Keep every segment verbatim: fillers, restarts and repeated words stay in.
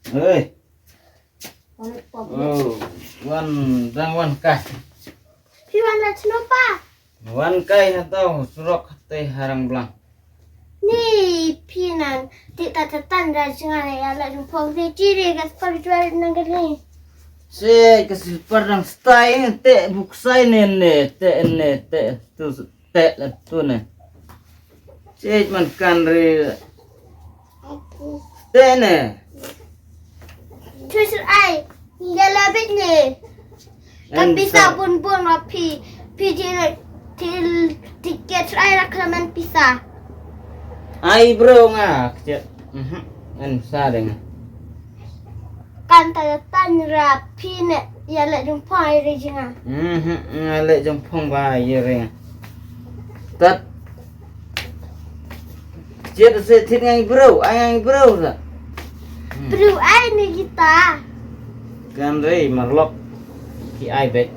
Hei. Oh, wan, dang wan kai. Phi wan la chno pa? Wan kai ha to surok te harang blang. Ni phi nan ti ta ta tan da jinga ya la jung phong te chi re ka spiritual nang ka ni. Se ka silpar dang stai te buk sai ne ne te ne te tu. Te la tu ne. Chej man kan re. Te ne. Chu sir ai. Ya la bit ne. Kan pisa bun bun wa phi. Phi di til tiket ai la klaman pisa. Ai bro nga kecil. Mhm. An sa deng. Kan ta tan ra phi ne ya le jong phong ai re jinga. Mhm, nga le jong phong ba ye re. Tat. Jet se thit ngai bro, ai ngai bro sa. Bro ai ni kita. Kan re marlok ki ai bet.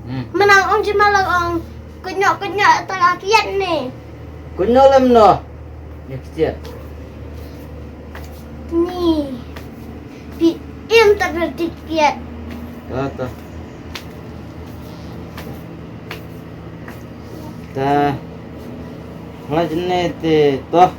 Hmm. Menang ong ji malak ong kenyok kenyok tengah kiat ni. Kenyok lem no. Ni kiat. Ni. Pi im tak berdik kiat. Ta ta. Ta. Hla jene te toh.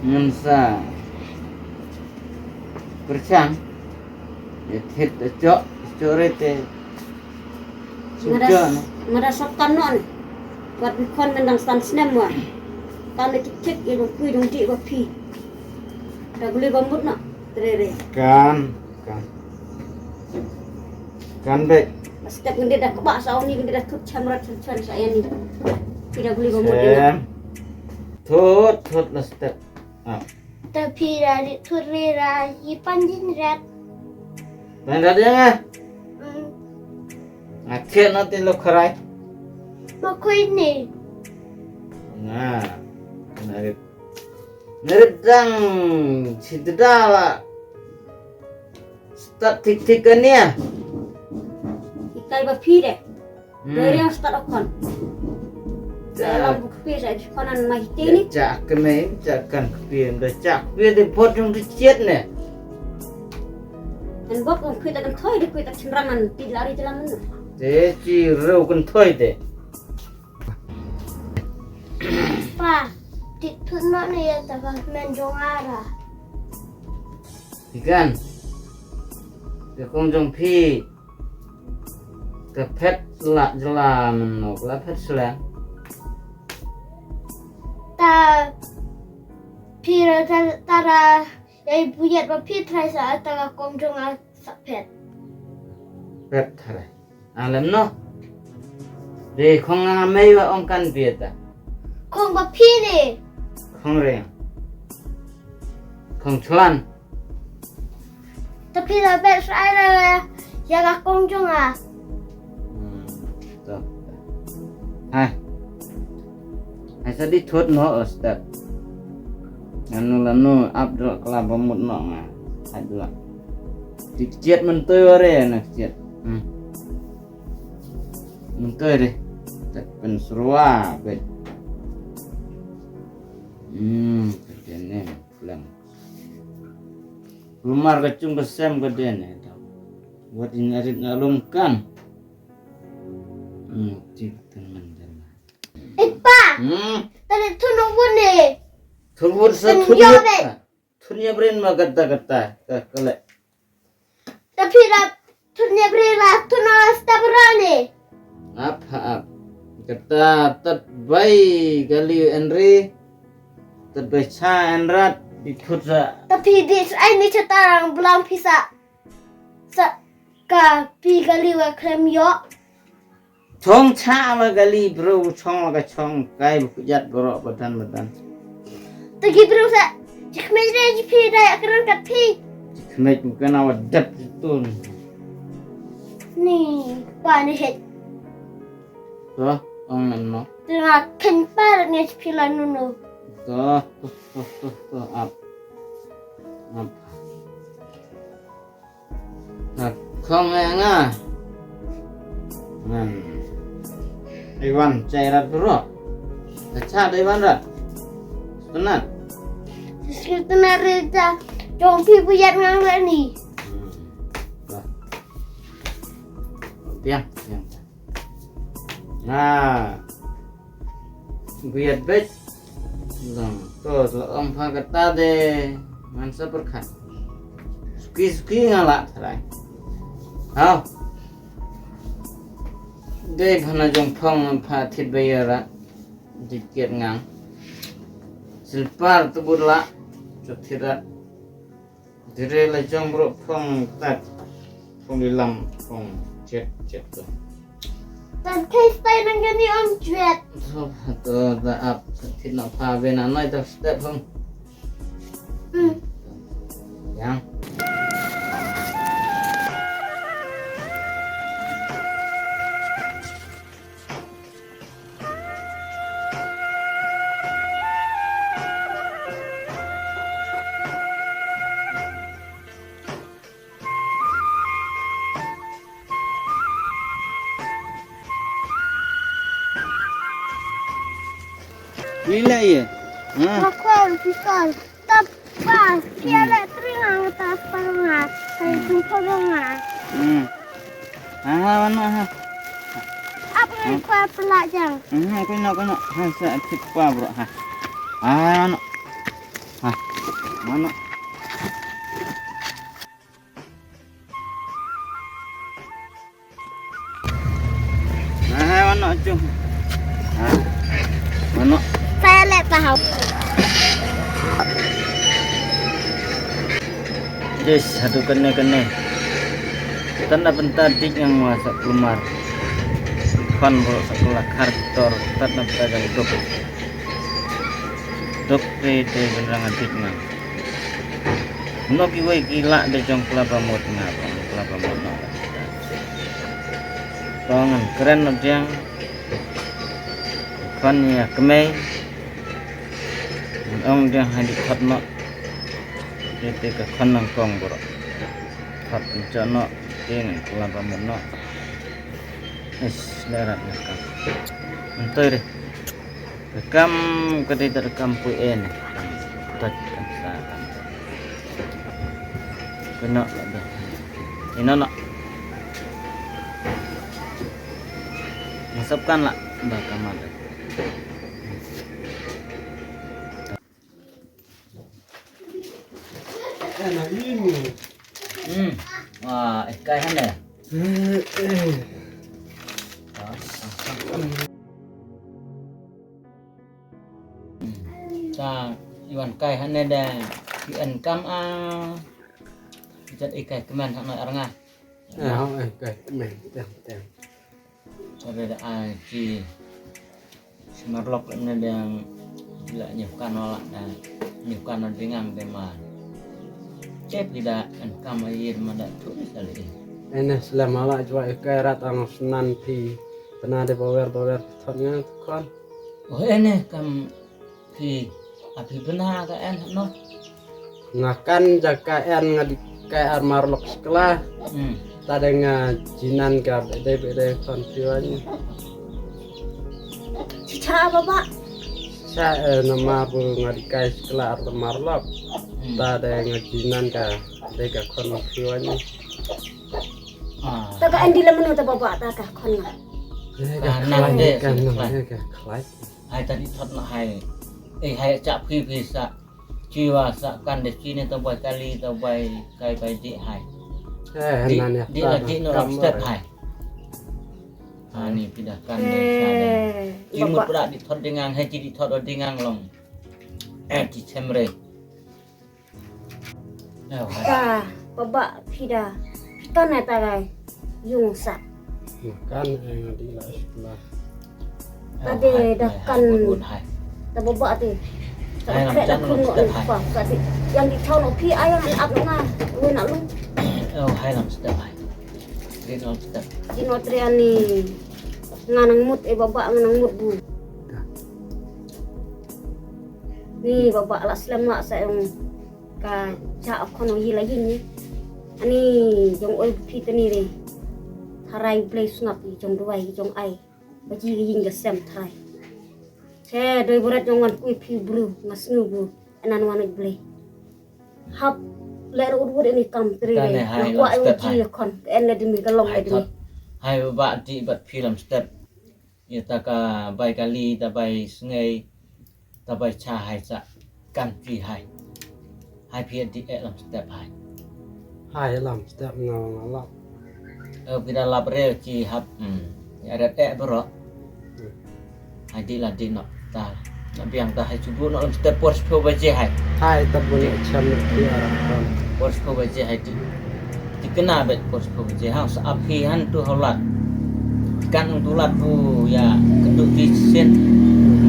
Ngan sa. Perchang. Ya thit chok, chok re te. Mada, mada sop kan non. Wat bi khon mendang stan snem wa. Kan de tik tik ya dong kui dong dik wa phi. Da beli bamut na. Re re. Kan, kan. Kan bek. Step ngi da kebak sa ni ngi da kut chamrat chamrat sa ya ni. Phi da beli bamut ya. Sem. Thut, thut la step. Ah. Ta phi ra ri thut re ra yi pan jin rat. Pan rat ya nga. Hmm. Nga khet na tin lo kharai. Ma khui ni. Nga. Na ri. Na ri dang si da la. Start tik tik kan ya. Ikai ba phi de. Hmm. Doi riang start okon. Ja. Dalam bukpi sa konan mai tini. Ja kene, ja kan kpi, da ja kpi de bot jong de chiat ne. En bok ong kwi ta kan thoi de kwi ta chenrang an ti lari jalan mana. De chi reu kan thoi de. Pa, ti thut no ne ya ta ka men jong ara. Ikan. Ke kong jong phi. Ka phet la jela mynno ka la phet shleng. Ta phi ra ta, ta ra ei buyet ba phi trai sa ta ka kong jong a sa phet. Phet trai. A lem no. De khong nga mei wa ong kan bia ta. Khong ba phi ne. Khong re. Khong chlan. Ta phi la bet sa ai la ya ka kong jong a. Hmm, to. Hai. Hai sa di thot no o step. Nanu lanu ap dro kala bamut no nga. Hai dua. Ti chiat mentoi ware na chiat. Hmm. Mentoi re. Tak pen surwa bet. Hmm, kene lang. Lumar ka chung ka sem ka den eh tau. Wat in arit na lum kan. Hmm, ti ten man den. Eh pa. Hmm. Tadi thun wun ne. Thun wun sa thun yo ne. Thun ya brin ma kata kata ka kale. Ta phi la thun ya brin la thun la step ra ne. Ap ha ap. Kata tat bai kali enri. Tat bai cha enrat di thut sa. Ta phi di ai ni cha tarang blang phi sa. Sa ka pi kali wa krem yo. Chong cha ma kali bro chong ma ka chong kai bu kujat bro badan badan. Ta ki bro sa. Jikmej re jipi dai akran kat phi. Jikmej bu kana wa dap jitun. Ni pa ni het. To, ong nam no. Tengah ken par ni jipi la nunu. To, to, to, to, to, ap. Ap. Ap. Khong eh nga. Nan. Iwan, chai rat bro. Acha, dei wan rat. Stunat. Stunat rita. Jong phi buyat ngang lani. Hmm. Bah. Tiang, tiang. Nah. Buyat bet. Lang. To, to ong pha kata de. Ngan sa perkhat. Suki, suki nga lah tharai. Hau. Dei phana jong phong pha thit ba ïa rat. Dikit ngang. Silpar tu bud la. Chot thit rat. Dire la jong bro phong tat. Phong di lam phong chet chet tu. Tan kai stai nang gani om chet. So to da ap thit na pha be na noi ta step phong. Hmm. Yang. Ni la ye. Ha? Makon, pisol. Tapa, pia le tringa uta parunga. Kai jumpa runga. Hmm. Ha, ha, mano ha. Apa ni kau pelak jang? Hmm, aku nak, aku nak. Ha, sa tipa bro ha. Ha, mano. Ha. Mano. Nah, mano cung. Ha. Mano. Saya lihat tahu. Yes, satu kene kene. Tanda bentar dik yang masak keluar. Kan bro sekolah kartor tanda bentar yang dok. Dok te te benerang adik nang. Nok iwei ki lah de jong kelaba mut nga bang kelaba mut no. Tong ngan kren no diang. Khon ïa kmei. Ngan ong diang ha di khot no. Te te ka khon nang kong bro. Khot ncho no. Te ngan kelaba mut no. Is lerat na kam. Antoi de. Rekam ka dei da rekam pui en. Touch kan sa kan. Kena lah dah. Ino nak. Masapkan lah. Dah kamar dah. Hmm. Wah, eh kai hane. Ta iwan kai hane da ki en kam a. Jat i kai kmen hane arnga. Ah, eh kai kmen tang tang. Ada da ai ki. Marlok ne dang la nyukan wala da nyukan dingang de ma. Cep ida en kam air ma da tu sali. Ene selama la jwa ikai rat ang snan phi pena de bawer bawer thot ngan kon. Oh ene kam phi api pena ka en no. Nga kan jaka en nga di kai ar marlok skla. Hmm. Ta de nga jinan ka bede bede kon piwan. Chicha apa pak? Sa eh, nama bu nga di kai skla ar marlok. Hmm. Ta de nga jinan ka de ka kon piwan. Ah. Ta ka en di lemenu ta baba ta ka kon nga. Ka nang de kan nang ka khlai. Hai tadi thot na hai. Eh hai chap phi phi sa. Chi wa sa kan de chi ne to bai kali to bai kai bai di hai. Eh, di, nan ya, di la di no kam step hai. Ha ni pida kan de sa de. Chi mut pra di thot dingang hai chi di thot dingang long. Eh, chi chemre. Ka baba pida. Kan ta gai. Yung sa. Kan eh di la sekolah. Tadi dah kan. Dah bobak tu. Hai lam jan lam step hai. Tadi yang di town opi ayam ap na. Wen nak lu. Oh hai lam step hai. Di lam step. Di no triani. Nganang mut eh baba nganang mut bu. Ni baba la slem la sa yang. Ka cha khon ong yi la yin ni. Ani jong oi phi tani re. Tharai Blei sngap i jong duwai i jong ai. Ba ji ka ïing ka sem tharai. Te doi bret jong wan kui phi bru nga sngew bu. Enan wan ik Blei. Hap le ru wut ini kam tri. Tane hai nga kwah lam step ji hai. Kon en le dimi ka long le dimi. Hai ba di bat phi lam step. Ïa ta ka bai kali ta bai sngai ta bai cha hai sa kan ti hai. Hai phi di ek lam step hai. Hai lam step nga nga lap. Eh phi da lap re ki hap. Hmm. Ya ret ek bro. Hai di la di no ta. Na biang ta hai chubu no lam step por sepuluh baje hai. Hai ta pun chem ki arah. Por sepuluh baje hai di. Ti kena bet por sepuluh baje ha sa api han tu haulat. Kan tu lat bu ya kendu ti sen.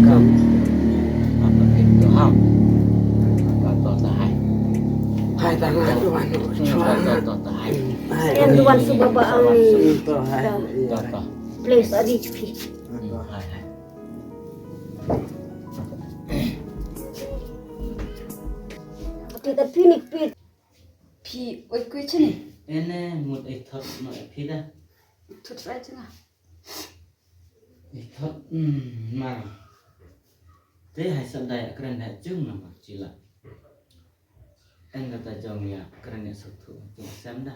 Kam. Apa itu ha. Kata ta hai. Hai ta ngai tu wan. Kata ta hai. Hai. Yang tuan suba ba ang. Tu hai. Kata. Please adi pi. Hai hai. Ati ta pini pit. Phi oi kui chini. Ene mut ai thot no ai phi da. Thot rai chini. Ai thot mm mar. Te hai sa dai kren da jung na mar chila. En da ta jong ya kren ya suk thu jung sem da.